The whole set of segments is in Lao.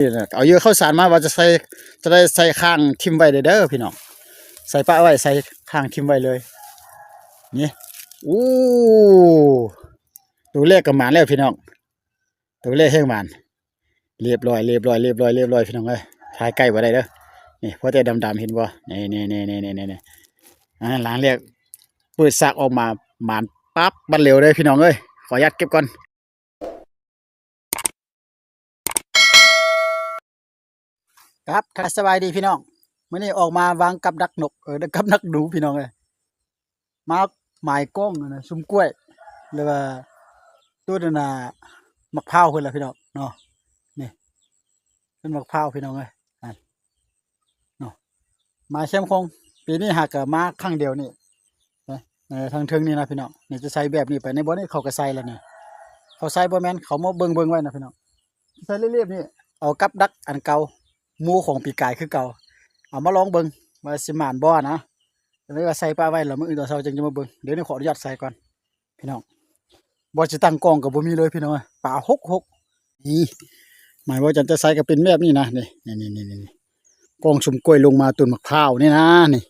ນີ້ແຫຼະ ເອົາເຫຍື່ອເຂົ້າສານມາ ວ່າຈະໃສ່ ຈະໄດ້ໃສ່ຄ້າງຖິ້ມໄວ້ເດີ້ພີ່ນ້ອງ ໃສ່ປະໄວ້ ໃສ່ຄ້າງຖິ້ມໄວ້ເລີຍ ນີ້ ໂອ້ ໂຕແລກກໍໝານແລ້ວພີ່ນ້ອງ ໂຕແລກແຮງໝານ ລຽບຮ້ອຍ ລຽບຮ້ອຍ ລຽບຮ້ອຍ ລຽບຮ້ອຍ ພີ່ນ້ອງເອີຍ ຖ່າຍໃກ້ບໍ່ໄດ້ເດີ້ ນີ້ ພໍແຕ່ດຳໆ ເຫັນບໍ່ ນີ້ໆໆໆ ອ່າ ຫຼັງແລກເປີດສາກອອກມາ ໝານປັບບັດເລີຍເດີ້ພີ່ນ້ອງເອີຍ ຂໍອະນຸຍາດເກັບກ່ອນ. ຄັບ ທັກສະບາຍດີພີ່ນ້ອງ ມື້ນີ້ອອກມາວາງກັບດັກນົກ ເອີ ກັບດັກໜູພີ່ນ້ອງເອີຍ ມາໝາຍກ້ອງຫັ້ນນະ ຊຸມກ້ວຍ ຫຼືວ່າຕົ້ນອັນນ່າ ໝາກພ້າວເພິ່ນລະພີ່ນ້ອງເນາະ ນີ້ ຕົ້ນໝາກພ້າວພີ່ນ້ອງເອີຍ ນັ້ນ ເນາະ ມາແຄມຂອງ ປີນີ້ຫາກະມາຄັ້ງດຽວນີ້ ເອີ ທາງເທິງນີ້ນະພີ່ນ້ອງ ນີ້ຈະໃສ່ແບບນີ້ໄປ ໃນບ່ອນນີ້ເຂົາກໍໃສ່ແລ້ວນີ້ ເຂົາໃສ່ບໍ່ແມ່ນ ເຂົາມາເບິ່ງໆໄວ້ນະພີ່ນ້ອງ ໃສ່ລຽບໆນີ້ ເອົາກັບດັກອັນເກົ່າ ໝູຂອງປີກາຍຄືເກົ່າ ເອົາມາລອງເບິ່ງວ່າຊິໝານບໍ່ນະ ກໍເລີຍວ່າໃສ່ປະໄວ້ ແລ້ວມື້ອື່ນຕອນເຊົ້າຈຶ່ງຈະມາເບິ່ງ ດຽວນີ້ຂໍອະນຸຍາດໃສ່ກ່ອນ ພີ່ນ້ອງ ບ່ອນຊິຕັ້ງກ້ອງກໍບໍ່ມີເລີຍພີ່ນ້ອງເອີຍ ປາຫົກໆ ນີ້ ໝາຍວ່າຈັນຈະໃສ່ກໍເປັນແບບນີ້ນະ ນີ້ ນີ້ໆໆໆ ກ້ອງຊຸມກ້ວຍລົງມາຕົ້ນໝາກພ້າວນີ້ນະ ນີ້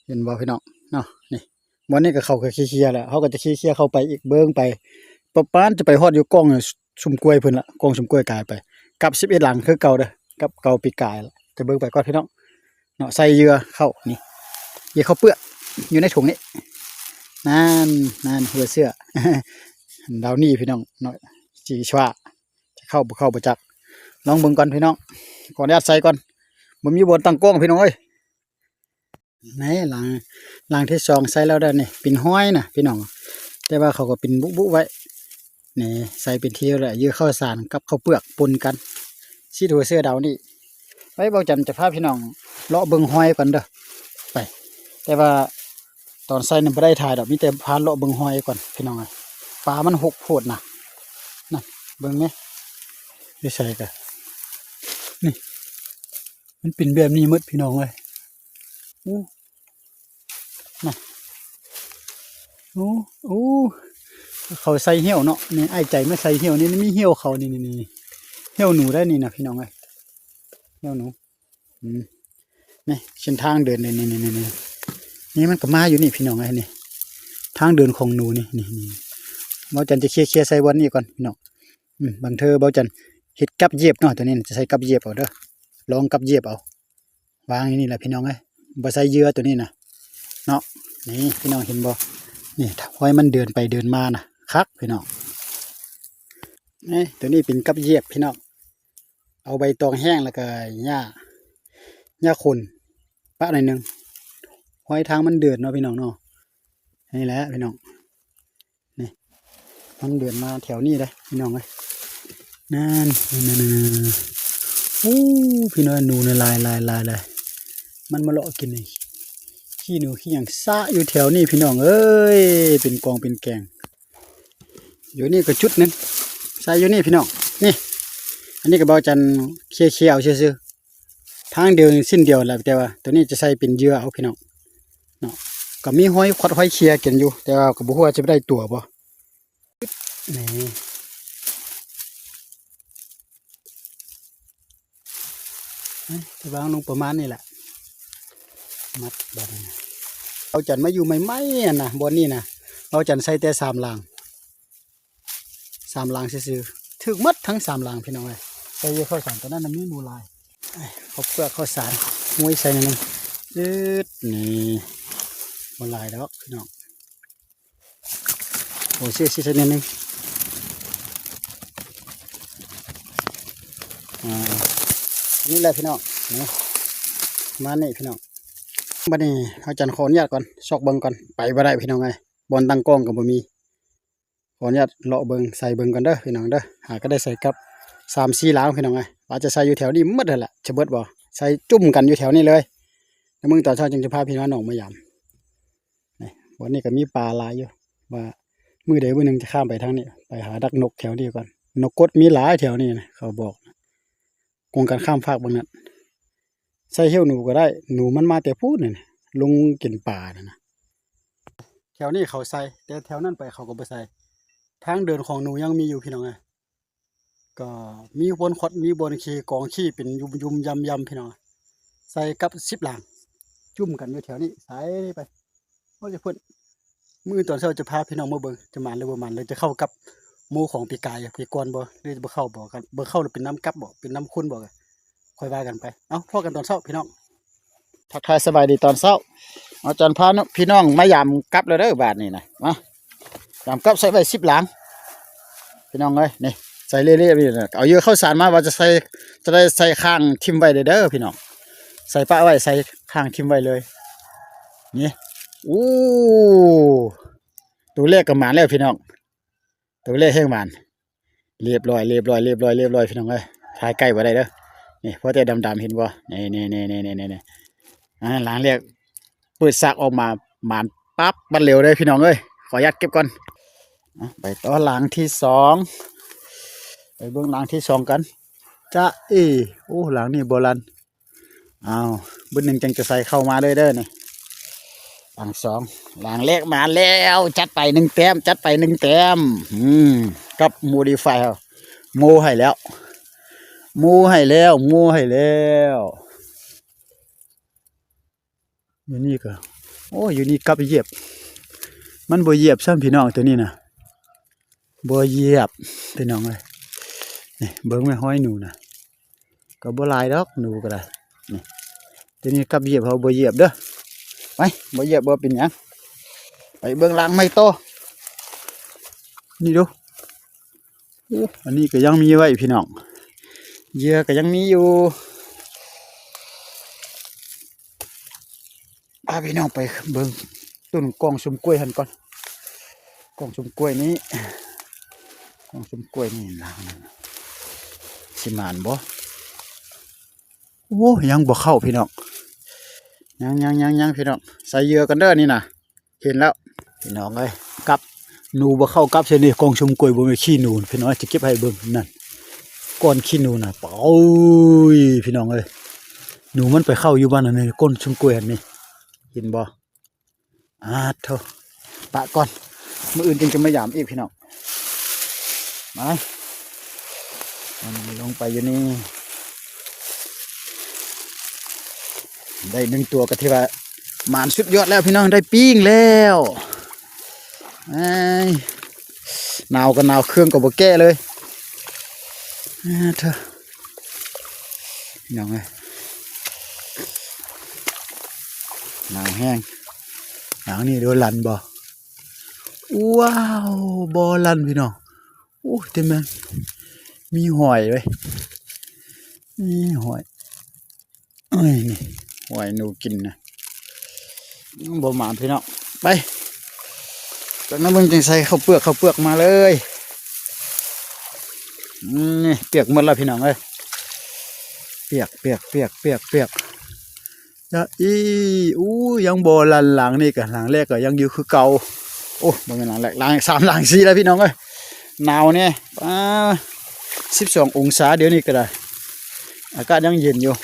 ເຫັນບໍ່ພີ່ນ້ອງເນາະ ນີ້ ບ່ອນນີ້ກໍເຂົາກໍເຄຍໆແລ້ວ ເຮົາກໍຈະເຄຍໆເຂົ້າໄປອີກ ເບິ່ງໄປ ປະມານຈະໄປຮອດຢູ່ກ້ອງຊຸມກ້ວຍເພິ່ນລະ ກ້ອງຊຸມກ້ວຍກາຍໄປ ກັບສິບເອັດຫຼັງຄືເກົ່າເດີ້ ກັບເກົ່າປີກາຍລະ ຈະເບິ່ງໄປກ່ອນພີ່ນ້ອງ ເນາະ ໃສ່ເຫຍື່ອເຂົ້ານີ້ ເຫຍື່ອເຂົ້າເປືອກຢູ່ໃນຖົງນີ້ ນັ້ນ ນັ້ນ ຫົວເສື້ອ ດາວນີ້ພີ່ນ້ອງເນາະ ສີຊວາ ຈະເຂົ້າບໍ່ເຂົ້າບໍ່ຈັກ ລອງເບິ່ງກ່ອນພີ່ນ້ອງ ຂໍອະນຸຍາດໃສ່ກ່ອນ ບໍ່ມີບ່ອນຕັ້ງກ້ອງພີ່ນ້ອງເອີຍ ໃນຫຼັງ ຫຼັງທີສອງໃສ່ແລ້ວເດີ້ ນີ້ ເປັນຮອຍນະພີ່ນ້ອງ ແຕ່ວ່າເຂົາກໍເປັນບຸໆໄວ້ ນີ້ ໃສ່ເປັນທີ່ແລ້ວ ເຫຍື່ອເຂົ້າສານກັບເຂົ້າເປືອກປົນກັນ ສີດຫົວເສື້ອດາວນີ້ ໄວ້ ເບົາຈັນຈະພາພີ່ນ້ອງເລາະເບິ່ງຮອຍກ່ອນເດີ້ ໄປ ແຕ່ວ່າຕອນໃສ່ນັ້ນບໍ່ໄດ້ຖ່າຍດອກ ມີແຕ່ພາເລາະເບິ່ງຮອຍກ່ອນພີ່ນ້ອງເອີຍ ປາມັນຫົກໂພດນະ ນັ້ນ ເບິ່ງແມ ຢູ່ໃສກະ ນີ້ ມັນເປັນແບບນີ້ໝົດພີ່ນ້ອງເອີຍ ໂອ້ ນະ ໂອ້ ໂອ້ ເຂົາໃສ່ຫ້ຽວເນາະ ນີ້ ອ້າຍໃຈມາໃສ່ຫ້ຽວ ນີ້ ນີ້ມີຫ້ຽວເຂົາ ນີ້ ນີ້ ນີ້ ຫ້ຽວໜູໄດ້ນີ້ນະພີ່ນ້ອງເອີຍ ຫ້ຽວໜູ ອືມ ນີ້ ເສັ້ນທາງເດີນ ນີ້ ນີ້ ນີ້ ນີ້ ນີ້ ມັນກໍມາຢູ່ນີ້ພີ່ນ້ອງເອີຍ ນີ້ ທາງເດີນຂອງໜູນີ້ ນີ້ ນີ້ ເບົາຈັນຈະເຄຍໆໃສ່ບ່ອນນີ້ກ່ອນພີ່ນ້ອງ ອືມ ບາງເທື່ອເບົາຈັນເຮັດກັບຢຽບເນາະ ໂຕນີ້ຈະໃສ່ກັບຢຽບເອົາເດີ້ ລອງກັບຢຽບເອົາ ວາງຢູ່ນີ້ແຫຼະພີ່ນ້ອງເອີຍ ບໍ່ໃສ່ເຫຍື່ອໂຕນີ້ນະ ເນາະ ນີ້ພີ່ນ້ອງເຫັນບໍ່ ນີ້ຮອຍມັນເດີນໄປເດີນມານະ ຄັກພີ່ນ້ອງ ນີ້ ໂຕນີ້ເປັນກັບຢຽບພີ່ນ້ອງ ເອົາໃບຕອງແຫ້ງ ແລ້ວກໍຫຍ້າ ຫຍ້າຂົນປະໜ້ອຍໜຶ່ງ ຮອຍທາງມັນເດີນເນາະພີ່ນ້ອງເນາະ ນີ້ແຫຼະພີ່ນ້ອງ ນີ້ ມັນເດີນມາແຖວນີ້ເດ້ພີ່ນ້ອງເອີຍ ນັ້ນ ນັ້ນໆໆ ໂອ້ ພີ່ນ້ອງ ໜູນະ ຫຼາຍໆໆ ມັນມາເລາະກິນນີ້ ຂີ້ໜູຂີ້ຫຍັງຊະຢູ່ແຖວນີ້ພີ່ນ້ອງເອີຍ ເປັນກອງເປັນແກງ ຢູ່ນີ້ກໍຈຸດໜຶ່ງ ໃສ່ຢູ່ນີ້ພີ່ນ້ອງ ນີ້ ອັນນີ້ກໍເບົາຈັນເຄຍໆເອົາຊື່ໆ ທາງດຽວ ເສັ້ນດຽວແຫຼະ ແຕ່ວ່າໂຕນີ້ຈະໃສ່ເປັນເຫຍື່ອເອົາພີ່ນ້ອງເນາະ ກໍມີຮອຍຄວັດຮອຍເຄຍກັນຢູ່ ແຕ່ວ່າກໍບໍ່ຮູ້ວ່າຈະໄດ້ຕົວບໍ່ ນີ້ ຈະວາງລົງປະມານນີ້ແຫຼະ ມັດບາດນີ້ ເບົາຈັນມາຢູ່ໃໝ່ໆ ຫັ້ນນະ ບ່ອນນີ້ນະ ເບົາຈັນໃສ່ແຕ່ສາມຫຼັງ ສາມຫຼັງຊື່ໆ ຖືກໝົດທັງສາມຫຼັງພີ່ນ້ອງເອີຍ ແຕ່ຢູ່ເຂົ້າສານຕອນນັ້ນນະມີໜູຫຼາຍ ເອົາເປືອກເຂົ້າສານ ໂຮຍໃສ່ໜ້ອຍໜຶ່ງ ຈືດ ນີ້ ບໍ່ຫຼາຍດອກພີ່ນ້ອງ ໂອ້ ຊິໃສ່ໜ້ອຍໜຶ່ງ ອ່າ ນີ້ແຫຼະພີ່ນ້ອງ ນີ້ ປະມານນີ້ພີ່ນ້ອງ ບາດນີ້ເຮົາຈັນຂໍອະນຸຍາດກ່ອນ ຊອກເບິ່ງກ່ອນ ໄປບໍ່ໄດ້ພີ່ນ້ອງເອີຍ ບ່ອນຕັ້ງກ້ອງກໍບໍ່ມີ ຂໍອະນຸຍາດເລາະເບິ່ງ ໃສ່ເບິ່ງກ່ອນເດີ້ພີ່ນ້ອງເດີ້ ຫາກໍໄດ້ໃສ່ກັບສາມສີ່ຫຼັງພີ່ນ້ອງເອີຍ ວ່າຈະໃສ່ຢູ່ແຖວນີ້ໝົດຫັ້ນແຫຼະ ຈະເບິດບໍ່ ໃສ່ຈຸ້ມກັນຢູ່ແຖວນີ້ເລີຍ ແລ້ວມື້ຕອນເຊົ້າຈຶ່ງຈະພາພີ່ພານ້ອງມາຢາມ ນີ້ ບ່ອນນີ້ກໍມີປາຫຼາຍຢູ່ ວ່າມື້ໃດມື້ໜຶ່ງຈະຂ້າມໄປທາງນີ້ ໄປຫາດັກນົກແຖວນີ້ກ່ອນ ນົກກົດມີຫຼາຍແຖວນີ້ນະ ເຂົາບອກ ກົງກັນຂ້າມຟາກເບິ່ງນັ້ນ ໃສ່ຫ້ຽວໜູກໍໄດ້ ໜູມັນມາແຕ່ພຸ້ນ ລົງກິນປານັ້ນນະ ແຖວນີ້ເຂົາໃສ່ ແຕ່ແຖວນັ້ນໄປເຂົາກໍບໍ່ໃສ່ ທາງເດີນຂອງໜູຍັງມີຢູ່ພີ່ນ້ອງເອີຍ ກໍມີບ່ອນຂອດ ມີບ່ອນຂີ້ ກອງຂີ້ເປັນຍຸ່ມໆ ຍຳໆ ພີ່ນ້ອງ. ໃສ່ກັບສິບຫຼັງ ຈຸ້ມກັນຢູ່ແຖວນີ້ ໃສ່ໄປ ໂອ້ຍ ພຸ້ນ. ມື້ອື່ນຕອນເຊົ້າຈະພາພີ່ນ້ອງມາເບິ່ງ ຈະໝານຫຼືບໍ່ໝານ ຫຼືຈະເຂົ້າກັບໝູ່ຂອງປີກາຍ ປີກ່ອນບໍ່ ຫຼືຈະບໍ່ເຂົ້າບໍ່ ຄັນບໍ່ເຂົ້າແລ້ວເປັນນຳກັບບໍ່ ເປັນນຳຄຸນບໍ່ ກະຄ່ອຍວ່າກັນໄປ. ເອົ້າ ພໍ້ກັນຕອນເຊົ້າພີ່ນ້ອງ. ທັກທາຍສະບາຍດີຕອນເຊົ້າ. ອາຈານພາພີ່ນ້ອງມາຢາມກັບແລ້ວເດີ ບາດນີ້ນະ ມາ ຢາມກັບໃສ່ໄວ້ສິບຫຼັງ ພີ່ນ້ອງເອີຍ. ນີ້ ໃສ່ເລໆ ນີ້ນະ ເອົາເຫຍື່ອເຂົ້າສານມາ ວ່າຈະໃສ່ ຈະໄດ້ໃສ່ຄ້າງຖິ້ມໄວ້ເດີ ເດີພີ່ນ້ອງ. ໃສ່ປະໄວ້ ໃສ່ຄ້າງຖິ້ມໄວ້ເລີຍ. ນີ້ ໂອ້ ໂຕແລກກໍໝານແລ້ວພີ່ນ້ອງ ໂຕແລກແຮງໝານ. ລຽບຮ້ອຍ ລຽບຮ້ອຍ ລຽບຮ້ອຍ ລຽບຮ້ອຍ ພີ່ນ້ອງເອີຍ. ຖ່າຍໃກ້ບໍ່ໄດ້ເດີ. ນີ້ ພໍແຕ່ດຳໆ ເຫັນບໍ່? ນີ້ໆໆໆໆ ອ່າ ຫຼັງແລກເປີດສາກອອກມາ ໝານປັບ ບັດເລັວເດີພີ່ນ້ອງເອີຍ. ຂໍອະນຸຍາດເກັບກ່ອນ. ອ່ະ ໄປຕໍ່ຫຼັງທີສອງ ໄປເບິ່ງຫຼັງທີສອງກັນ. ຈະເອ ໂອ້ ຫຼັງນີ້ບໍ່ລັ່ນ. ອ້າວ ບຶດໜຶ່ງຈັ່ງຈະໃສ່ເຂົ້າມາເລີຍເດີນີ້. ຫຼັງສອງ ຫຼັງແລກມາແລ້ວ ຈັດໄປໜຶ່ງແຕ້ມ ຈັດໄປໜຶ່ງແຕ້ມ. ອືມ ກັບໂມດີຟາຍເຮົາ ໂມໃຫ້ແລ້ວ ໂມໃຫ້ແລ້ວ ໂມໃຫ້ແລ້ວ. ຢູ່ນີ້ກໍ ໂອ້ ຢູ່ນີ້ກັບຢຽບ ມັນບໍ່ຢຽບຊ້ຳພີ່ນ້ອງ ໂຕນີ້ນະ ບໍ່ຢຽບພີ່ນ້ອງເອີຍ. ນີ້ ເບິ່ງແມ່ນຮອຍໜູນະ ກໍບໍ່ຫຼາຍດອກ ໜູກໍໄດ້. ນີ້ ໂຕນີ້ກັບຢຽບ ເຮົາບໍ່ຢຽບເດີ. ໄປ ບໍ່ຢຽບບໍ່ເປັນຫຍັງ. ໄປເບິ່ງຫຼັງໃໝ່ຕໍ່. ນີ້ດູ ໂອ້ ອັນນີ້ກໍຍັງມີໄວ້ພີ່ນ້ອງ ເຫຍື່ອກໍຍັງມີຢູ່. ພາພີ່ນ້ອງໄປເບິ່ງຕົ້ນກອງຊຸມກ້ວຍຫັ້ນກ່ອນ. ກອງຊຸມກ້ວຍນີ້ ກອງຊຸມກ້ວຍນີ້ລາວນັ້ນ ຊິໝານບໍ່? ໂອ້ ຍັງບໍ່ເຂົ້າພີ່ນ້ອງ ຍັງໆໆໆ ພີ່ນ້ອງ. ໃສ່ເຫຍື່ອກັນເດີນີ້ນະ. ເຫັນແລ້ວພີ່ນ້ອງເອີຍ ກັບ ໜູບໍ່ເຂົ້າກັບໃສ່ນີ້. ກອງຊຸມກ້ວຍບໍ່ແມ່ນຂີ້ໜູພີ່ນ້ອງ ຈະເກັບໃຫ້ເບິ່ງ ນັ້ນ ກ້ອນຂີ້ໜູນະ. ໂອ້ຍ ພີ່ນ້ອງເອີຍ ໜູມັນໄປເຂົ້າຢູ່ບ້ານອັນນີ້ ກົ້ນຊຸມກ້ວຍຫັ້ນນີ້ ເຫັນບໍ່? ອາໂທ້ ປະກ່ອນ ມື້ອື່ນຈຶ່ງຈະມາຢາມອີກພີ່ນ້ອງ. ມາ ເອົາມັນລົງໄປຢູ່ນີ້ ໄດ້ໜຶ່ງຕົວກໍຖືວ່າໝານສຸດຍອດແລ້ວພີ່ນ້ອງ ໄດ້ປີ້ງແລ້ວ. ເອີຍ ໜາວກໍໜາວ ເຄື່ອງກໍບໍ່ແກະເລີຍ. ອາເທີ ພີ່ນ້ອງເອີຍ ໜາວແຮງ. ຫຼັງນີ້ດູ ລັ່ນບໍ່? ວ້າວ ບໍ່ລັ່ນພີ່ນ້ອງ. ໂອ້ ແຕ່ແມ່ນມີຫອຍເວີຍ ມີຫອຍ. ເອີຍ ນີ້ ຫອຍໜູກິນນະ ບໍ່ໝານພີ່ນ້ອງ. ໄປ ຈາກນັ້ນເບິ່ງຈັ່ງໃສ່ເຂົ້າເປືອກ ເຂົ້າເປືອກມາເລີຍ. ອືມ ນີ້ປຽກໝົດແລ້ວພີ່ນ້ອງເອີຍ ປຽກ ປຽກ ປຽກ ປຽກ ປຽກ. ຈະອີ ອູ້ ຍັງບໍ່ລັ່ນ. ຫຼັງນີ້ກະ ຫຼັງແລກກໍຍັງຢູ່ຄືເກົ່າ. ໂອ້ ບໍ່ແມ່ນຫຼັງແລກ ຫຼັງສາມ ຫຼັງສີ່ແລ້ວພີ່ນ້ອງເອີຍ. ໜາວແດ່ ປາ ສິບສອງອົງສາ ດຽວນີ້ກໍໄດ້ ອາກາດຍັງເຢັນຢູ່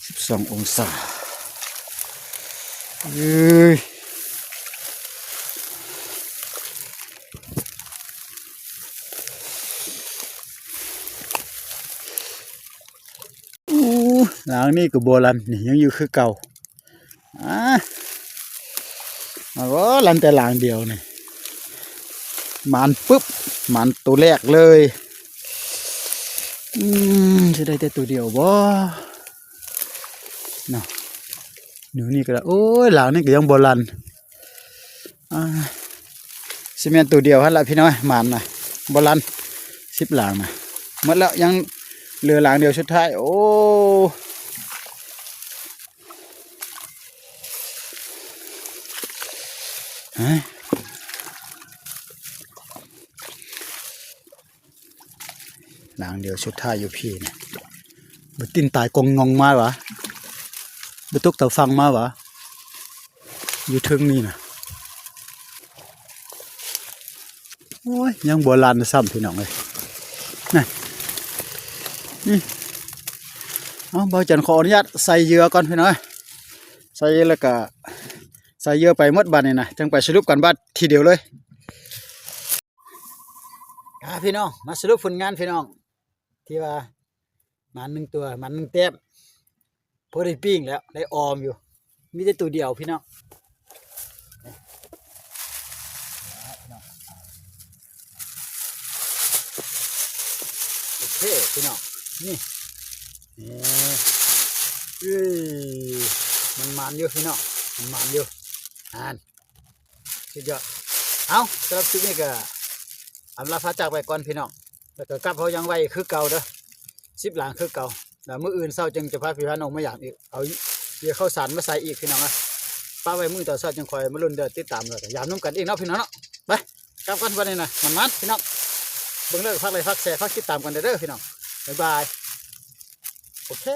ສິບສອງອົງສາ. ເອີຍ ອູ້ ຫຼັງນີ້ກໍບໍ່ລັ່ນ ນີ້ຍັງຢູ່ຄືເກົ່າ. ອາ ມາບໍ່ລັ່ນແຕ່ຫຼັງດຽວນີ້ ໝານປຶບ ໝານໂຕແລກເລີຍ. ອືມ ຊິໄດ້ແຕ່ໂຕດຽວບໍ່ເນາະ? ແນວນີ້ກໍໄດ້. ໂອ້ຍ ຫຼັງນີ້ກໍຍັງບໍ່ລັ່ນ. ອ່າ ຊິແມ່ນໂຕດຽວຫັ້ນລະພີ່ນ້ອງ ໝານນະ ບໍ່ລັ່ນ ສິບຫຼັງນະ ໝົດແລ້ວ ຍັງເຫຼືອຫຼັງດຽວສຸດທ້າຍ. ໂອ້ ຮະ ຫຼັງດຽວສຸດທ້າຍຢູ່ພີ້ນະ. ບໍ່ຕິ້ນຕາຍກ່ອງງ່ອງມາຫວາ? ບໍ່ຕົກຕາຝັ່ງມາຫວາ? ຢູ່ເທິງນີ້ນະ. ໂອ້ຍ ຍັງບໍ່ລັ່ນຊ້ຳພີ່ນ້ອງເອີຍ. ນັ້ນ ນີ້ ເອົາ ບ່າວຈັນຂໍອະນຸຍາດໃສ່ເຫຍື່ອກ່ອນພີ່ນ້ອງເອີຍ. ໃສ່ແລ້ວກະໃສ່ເຫຍື່ອໄປໝົດບາດນີ້ນະ ຈັ່ງໄປສະຫຼຸບກັນບາດທີດຽວເລີຍ. ອ່າ ພີ່ນ້ອງ ມາສະຫຼຸບຜົນງານພີ່ນ້ອງ ທີ່ວ່າໝານໜຶ່ງຕົວ ໝານໜຶ່ງແຕ້ມ ພໍໄດ້ປີ້ງແລ້ວ ໄດ້ອອມຢູ່ ມີແຕ່ໂຕດຽວພີ່ນ້ອງ. ໂອເຄພີ່ນ້ອງ ນີ້ ນີ້ ເອີຍ ມັນໝານຢູ່ພີ່ນ້ອງ ມັນໝານຢູ່ ຫັ້ນ ສຸດຍອດ. ເອົາ ສຳລັບຄລິບນີ້ກໍອຳລາພາຈາກໄປກ່ອນພີ່ນ້ອງ ແລ້ວກໍກັບເຮົາຍັງໄວຄືເກົ່າເດີ ສິບຫຼັງຄືເກົ່າ ແລ້ວມື້ອື່ນເຊົ້າຈຶ່ງຈະພາພີ່ພານ້ອງມາຢາມອີກ ເອົາເຫຍື່ອເຂົ້າສານມາໃສ່ອີກພີ່ນ້ອງເອີຍ. ປະໄວ້ມື້ຕອນເຊົ້າຈຶ່ງຄ່ອຍມາລຸ້ນເດີ ຕິດຕາມ ແລ້ວກໍຢາມນຳກັນອີກເນາະພີ່ນ້ອງເນາະ. ໄປ ກັບກ່ອນບັດນີ້ນະ ໝານໆພີ່ນ້ອງ ເບິ່ງແລ້ວກໍຝາກໄລຄ໌ ຝາກແຊ ຝາກຕິດຕາມກັນເດີພີ່ນ້ອງ ບາຍບາຍ ໂອເຄ.